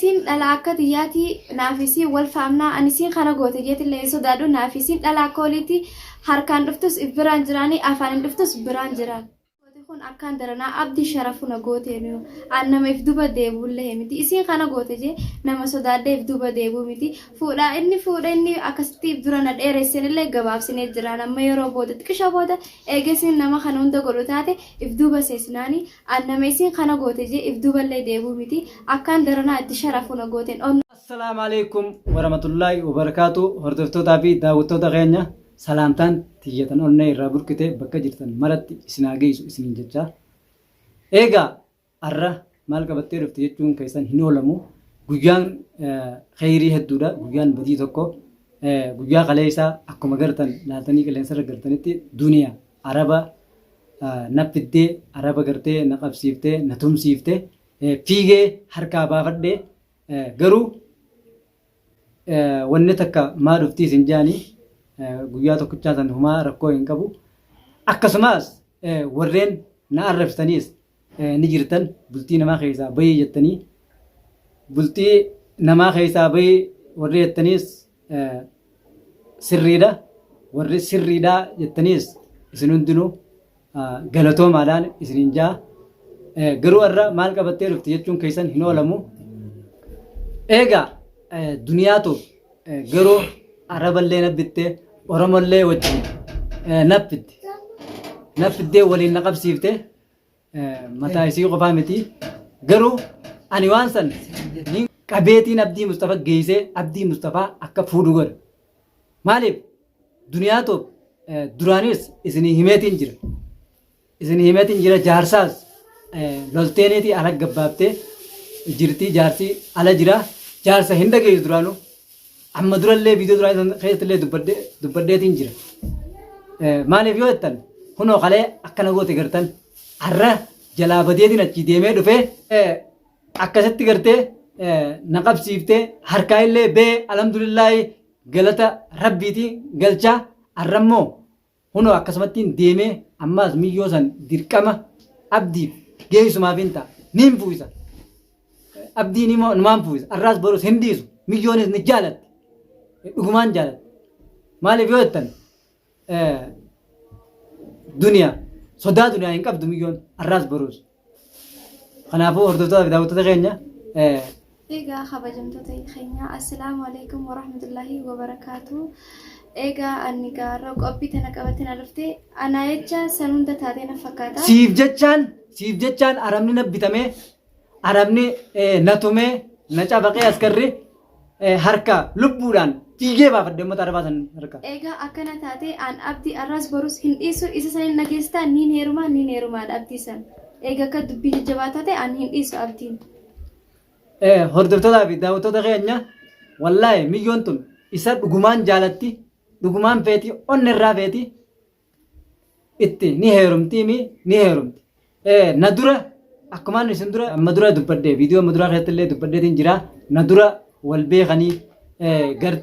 Isiin dhala akka tiyyaati, naaf isiin wal faamnaa. Ani isiin kana goote jeetillee hin sodaadhu. Naaf isiin dhala akka oliiti, harkaan dhuftus if biraan jiraani, afaanin dhuftus biraan jiraan. Goote kun akkaan daranaa abdi sharafu na gooteenu. An nama if duba deebuullee miti. Isiin kana goote jee nama sodaadhee if duba deebuu miti. Fuudhaa inni fuudha, inni akkasitti if dura na dheeressenillee gabaabsinee jiraan. Amma yeroo booda, xiqisha booda, eegasiin nama kana hunda godhu taate if duuba seesnaani. An nama isiin kana goote jee if duuballee deebuu miti. Akkaan daranaa itti sharafu na gooteen onnee. Assalaamu Aleeykum Warahmatullaahi Wabarakaatuh. Hordoftootaa fi daawwattoota keenya, salaamtaan tiyya tan onnee irraa burqite bakka jirtan maratti isin haa geessu isiniin jechaa. Eegaa arra maal qabattee dhufte jechuun keessan hin oolamu. Guyyaan kheyrii hedduudha, guyyaan badii tokko. Guyyaa kaleessaa akkuma gartan laaltanii qilleensarra gartanitti duniya araba na fiddee, araba gartee na qabsiiftee, na tumsiifte, fiigee harkaa baafadhee. Garuu wanni takka maa dhuftii isin jaanii, guyyaa tokkichaa san humaa rakkoo hin qabu. Akkasumas warreen na arrabsitaniis ni jirtan, bultii namaa keessaa bahii jettanii, bultii namaa keessaa bahii warri jettaniis sirriidha. Warri sirriidha jettaniis isin hundinuu galatoomaadhaan isiniin jaa. Garuu har'a maal qabattee dhufte jechuun keessan hin oolamu. Eegaa duniyaatu garuu araballee na bitte, oromollee wajjin na fitte. Na fiddee waliin na qabsiifte, mataa isii qofaa miti. Garuu ani waan san ni qabeetiin Abdii Mustafa geessee Abdii Mustafaa akka fuudhu godha. Maaliif duniyaatu duraanis isinii himeetiin jira. Isinii himeetiin jira, jaarsaas lolteeniiti ala gabbaaftee jirti, jaarsi ala jira. Jaarsa hin dhageessu duraanuu. Amma durallee viidiyoo duraa keessatti illee dubbadheetiin jira. Maaliif yoo jettan, kunoo kalee akkana goote gartan, har'a jalaa badeetiin achii deemee dhufee akkasitti gartee na qabsiiftee harkaa illee bee, alhamdulillaahi, galata rabbiitiin galchaa. Har'ammoo kunoo akkasumattiin deemee ammaas miyyoo san dirqama abdiif geessumaaf hin ta'a. Niin fuusa. Abdiin immoo numaan fuusa. Har'aas borus hin dhiisu. Miyyoonis ni jaalatti. Dhugumaan jaalatti. Maaliif yoo jettan, duniyaa sodaa duniyaa hin qabdu miyyoon har'aas borus. Kanaafuu hordoftoota fi daawwattoota keenya, Egaa kabajamtoota keenya, assalaamu alaikum warahmatullahi wabarakaatu. Egaa ani gaarra qophii tana qabattee na dhufte, anaa jecha san hunda taatee na fakkaata. Siif jechaan arabni na bitamee, arabni na tumee, na cabaqee, askarri harka lubbuudhaan fiigee baafadhe uummata arabaa san harka. Egaa akkana taate, an abdii arras borus hin dhiisu. Isa sanin dhageesstaa, niin heerumaa, niin heerumaadha abdii san. Egaa akka dubbii jajjabaa taate an hin dhiisu abdiin. Hordoftootaa fi daawwattoota keenya, wallaahi miyyoon tun isa dhugumaan jaalatti, dhugumaan feeti, onni irraa feeti, itti ni heerumti, ni heerumti. Na dura akkumaan isin dura amma dura dubbadhe, viidiyoo amma duraa keessatti illee dubbadheetiin jira, na dura wal beekanii gar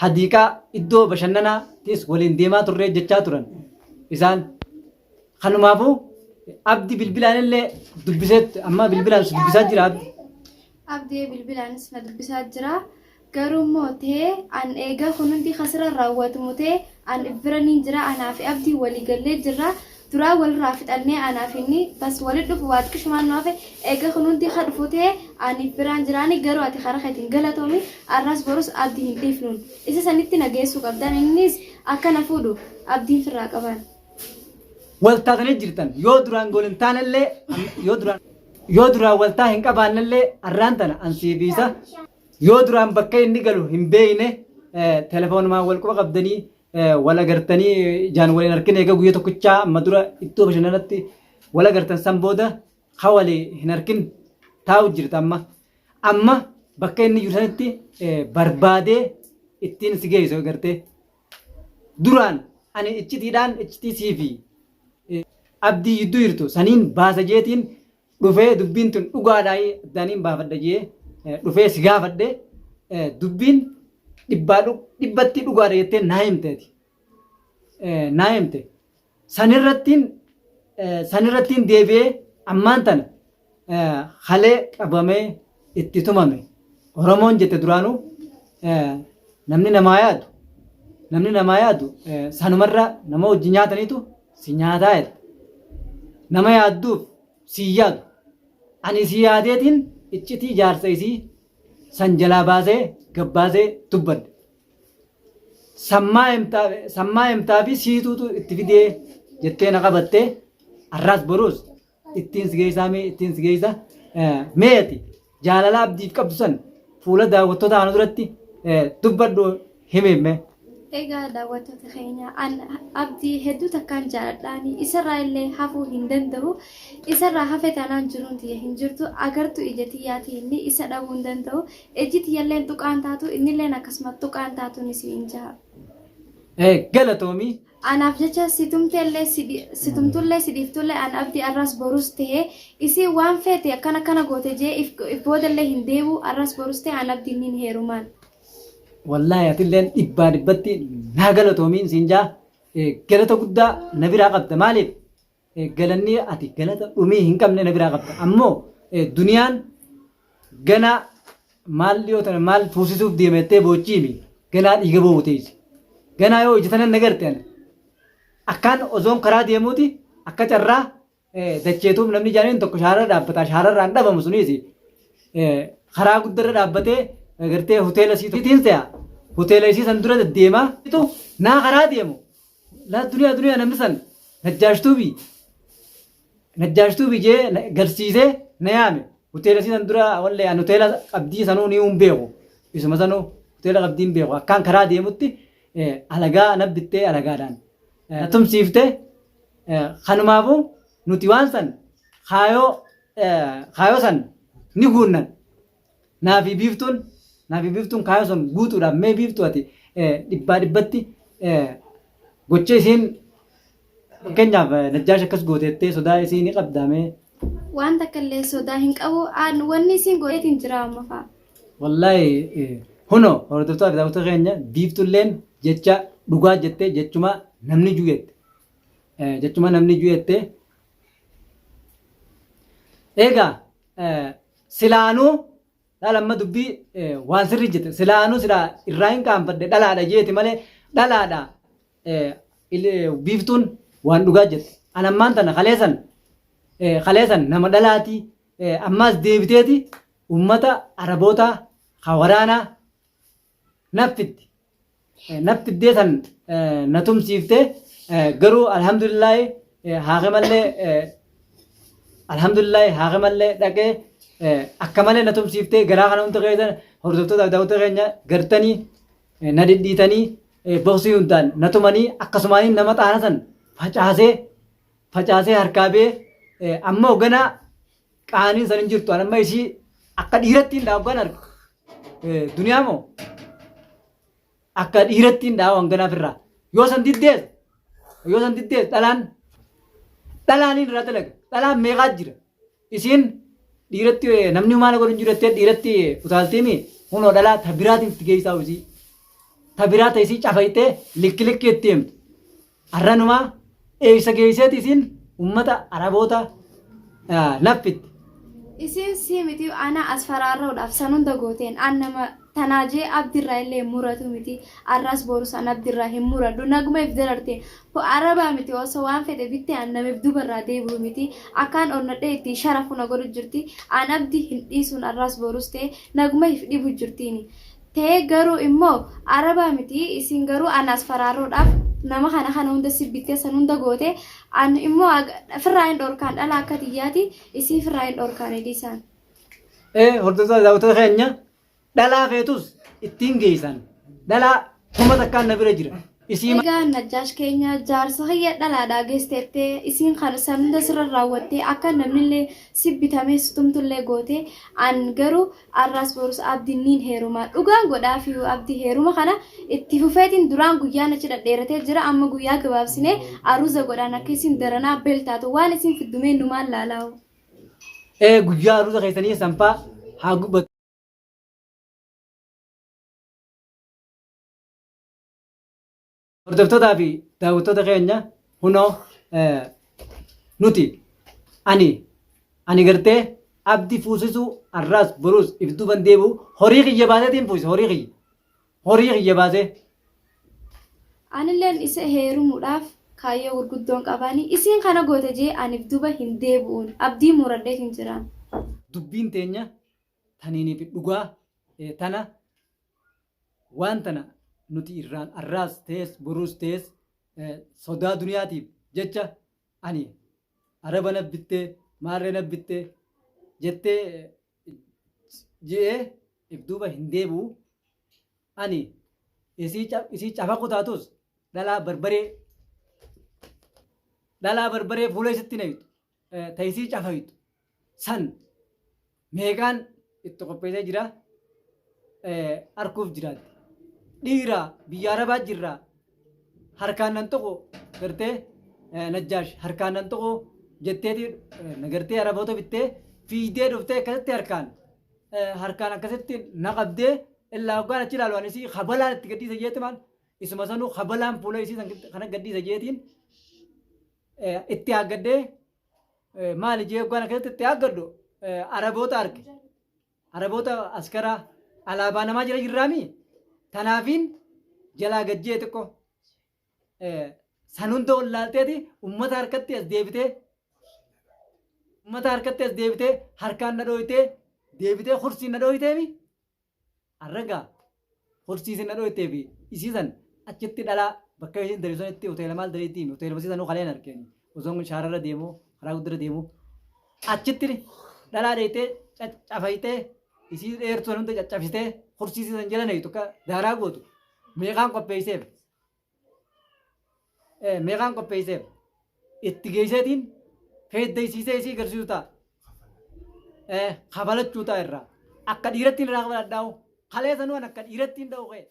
hadiiqaa iddoo bashannanaattis waliin deemaa turree jechaa turan isaan. Kanumaafuu abdi bilbilaan illee dubbisee, amma bilbilaan si dubbisaa jira abdi. Abdii bilbilaanis na dubbisaa jira. Garuu immoo ta'ee an eegaa kun hundi kasirra raawwatamu ta'e an bira niin jira. Anaa fi abdii walii gallee jirra. Duraa walirraa fixannee anaa fi inni bas walitti dhufu waa xiqqishumaan nu hafe. Eegaa kun hundi ka dhufu ta'e ani biraan jiraani. Garuu ati karaa keetiin galatoomi, arras borus abdii hin dhiifnuun. Isa sanitti na geessuu qabdan, innis akka na fuudhu abdiin firraa qaban. Wal taatanii jirtan, yoo duraan gool hin taanellee, yoo duraan waltaa hin qabaannellee, arraan tana an sii fi isa yoo duraan bakka inni galu hin beeyne telefoonumaan wal quba qabdanii, wal agartanii, ijaan waliin harkine. Egaa guyyaa tokkichaa amma dura iddoo bashannanatti wal agartan san booda ka walii hin harkin taa'u jirta. Amma bakka inni jiru sanitti barbaadee ittiin si geessu agartee. Duraan ani iccitiidhaan iccitii sii fi abdii jidduu jirtu saniin baasa jeetiin dhufee, dubbiin tun dhugaadhaa addaaniin baafadha jee dhufee si gaafadhe, dubbiin dhibbaa dhibbatti dhugaadha jettee naa himteeti. Naa himte. Sanirrattiin deebi'ee ammaan tana halee qabamee itti tumame. Oromoon jette duraanuu namni namaa yaadu namni namaa yaadu sanumarra nama wajji nyaataniitu si nyaataa jette. Nama yaadduuf si yaadu. Ani si yaadeetiin iccitii jaarsa isii san jalaa baasee gabbaasee dubbadhe. Sammaa himtaa fi siituutu itti fidee jettee na qabattee har'aas boruus ittiin si geessaa mee ittiin si geessa meeti jaalala abdiif qabdu san fuula daawwattoota kana duratti dubbadhu himi mee. Egaa daawwattoota keenya an abdii hedduu takkaan jaaladhaani isarraa illee hafuu hin danda'u isarraa hafe taanaan jiruun tiyya hin jirtu agartu ija tiyyaatii inni isa dhabuu hin danda'u ijji tiyyalleen tuqaan taatu innilleen akkasuma tuqaan taatuun isiin jaha. Galatoomii. Anaaf jecha si tumteellee si tumtullee si dhiiftullee an abdii arras borus ta'e isii waan feete akkana akkana goote jee if boodallee hin deebi'u arras borus ta'e an abdii nin heerumaan. Wallaahi atilleen dhibbaa dhibbatti naa galatoomiin siin jaa galata guddaa na biraa qabda maaliif galanni ati galata dhumii hin qabne na biraa qabda ammoo duniyaan ganaa maal dhiyoo tana maal fuusisuuf deemettee boochiimi ganaa dhiiga boo'u teessi ganaa yoo ija tanan na garte ani akkaan osoon karaa deemuuti akka carraa dacheetuuf namni jaaniin tokko shaararra dhaabbata shaararraan dhabamu suniis karaa guddarra dhaabbatee gartee hoteela isiitiin se'a hoteela isii san dura deddeemaa naa karaa deemu laa duniyaa duniyaa namni san najjaashtuubi jee garsiisee na yaame hoteela isii san dura wallee an hoteela qabdii sanuu ni hin beeku isuma sanuu hoteela qabdii hin beeku akkaan karaa deemutti alagaa na bittee alagaadhaan na tumsiiftee Kanumaafuu nuti waan san kaayoo kaayoo san ni guunnan. Naafi biiftuun naafi biiftuun kaayoo san guutuudhaaf mee biiftuu ati dhibbaa dhibbatti gocha isiin fakkeenyaaf Najjaash akkas gooteettee sodaa isii ni qabdaa mee? Waan takka illee sodaa hin qabu. An wanni isiin gooteetiin jira amma fa'a. Wallaahi huno hordoftoota fi daawwattoota keenya biiftuulleen jecha dhugaa jettee jechuma namni juu jette. Jechuma namni juu jette. Egaa silaanuu laala amma dubbii waan sirrii jette silaanuu silaa irraa hin qaanfadhe dhalaadha jeeti malee dhalaadha biiftuun waan dhugaa jette. An ammaan tana kaleessan kaleessan nama dhalaatii ammaas deebiteeti ummata Arabootaa ka waraanaa naffiddi. Naffiddee san na tumsiifte garuu alhamdulillaahi haakimallee alhamdulillaahi haakimallee dhaqee akka malee na tumsiifte garaa kana hunda keessa hordoftoota fi daawwattoota keenya gartanii na dhidhiitanii boksii hundaan na tumanii akkasumaanii nama xaana san facaasee facaasee harkaa bee ammoo ganaa Qaaniin san hin jirtu. An amma isii akka dhiiratti hin dhaabban arga. Duniyaa moo akka dhiiratti hin dhaaban ganaaf irraa. Yoo san diddees yoo san diddees dhalaan dhalaaniin irraa dalaga. Dhalaan meeqaa jira. Isiin dhiiratti namni maal godhu hin jiru jettee dhiiratti utaaltiimi hunoo dhalaa ta biraatiin itti geessaa isii. Ta biraa ta isii cafayxee likki likki itti himtu. Arranumaa eeysa geeyseeti isiin ummata Araboota naffitti. Isiin sii miti ana as faraarra'uudhaaf san hunda gooteen an nama tanaa jee abdirraa illee muratu miti arras borus an abdirraa hin muradhu naguma if dararte arabaa miti osoo waan fedhe bitte an nama if dubarraa deebi'u miti akkaan onnadhee ittiin sharafu na godhu jirti an abdi hin dhiisuun arras borus ta'e naguma if dhibu jirtiini Ta'ee garuu immoo arabaa miti isin garuu ana as faraaruudhaaf nama kana kana hunda si bittee san hunda goote an immoo firraa hin dhorkaan dhala akka tiyyaati isii firraa hin dhorkaan dhiisaan. Ee hordoftoota daawwattoota keenya dhalaa feetus ittiin geessan dhalaa kuma takkaan na bira jira. Isii Egaa Najjaash keenya jaarsa kiyya dhalaadhaa geesteettee isiin kana san hunda sirra raawwattee akka namnillee si bitamee si tumtullee goote an garuu Arraas borus Abdiin niin heeruma. Dhugaan godhaafiyu Abdi heeruma kana itti fufeetiin duraan guyyaan achi dhadheeratee jira amma guyyaa gabaabsinee aruuza godhaan akka isin daranaa bel taatu waan isin fiddu mee numaan laalaahu. Ee guyyaa aruuza keessanii sanfaa haa gubatu. Hordoftootaa fi daawwattoota keenya hunoo nuti ani ani gartee Abdi fuusisuu arraas boruus if duuban deebi'u horii kiyya baaseetiin fuusisa horii kiyya. Horii kiyya baasee. Anilleen isa heerumuudhaaf kaayyoo gurguddoon qabaani isiin kana goote jee ani if duuba hin deebi'uun abdii muradheetiin jiraan. Dubbiin teenya taniinii fi dhugaa tana waan tana nuti irraan arraas ta'es boruus ta'es sodaa duniyaatiif jecha ani araba na bittee maarree na bittee jettee je'ee if duuba hin deebi'u. Ani isii isii cafaqu taatus dhalaa barbaree dhalaa barbaree fuula isitti naytu ta isii cafaytu san meeqaan itti qopheessee jira arkuuf jiraatti. Dhiira biyya arabaa jirra harkaan nan tuqu gartee najjaash harkaan nan tuqu jetteeti gartee araboota bittee fiigdee dhuftee akkasitti harkaan harkaan akkasitti na qabdee illaa hoggaan achi ilaalu ani isii kabalaan itti gadhiisa jeeti maal isuma sanuu kabalaan fuula isii kana gadhiisa jeetiin itti haaggadhee maali jee hoggaan akkasitti itti haaggadhu araboota arge. Araboota askaraa alaabaa namaa jala jirraami tanaafiin jalaa gajjee xiqqoo san hunda wallaalteeti ummata harkatti as deebitee ummata harkatti as deebitee harkaan na dhooytee deebitee kursiin na dhooyteemi arragaa kursiisin na dhooytee fi isii san achitti dhalaa bakka isiin dalisu sanitti hoteela maal daliitti himi hoteela isiisanuu kaleen arkeeni osoo shaararra deemu karaa guddara deemu achitti dhalaa dheeytee caccafaytee isii dheertuu san hunda caccabsitee kursiisii san jala naytu akka daaraa gootu meeqaan qopheesseef meeqaan qopheesseef itti geesseetiin feeddaysiisee isii garsiisu ta'a. Kafalachuu ta'a irraa. Akka dhiiratti irraa kafaladhaa'u. Kalee sanuu akka dhiiratti hin dha'u kee.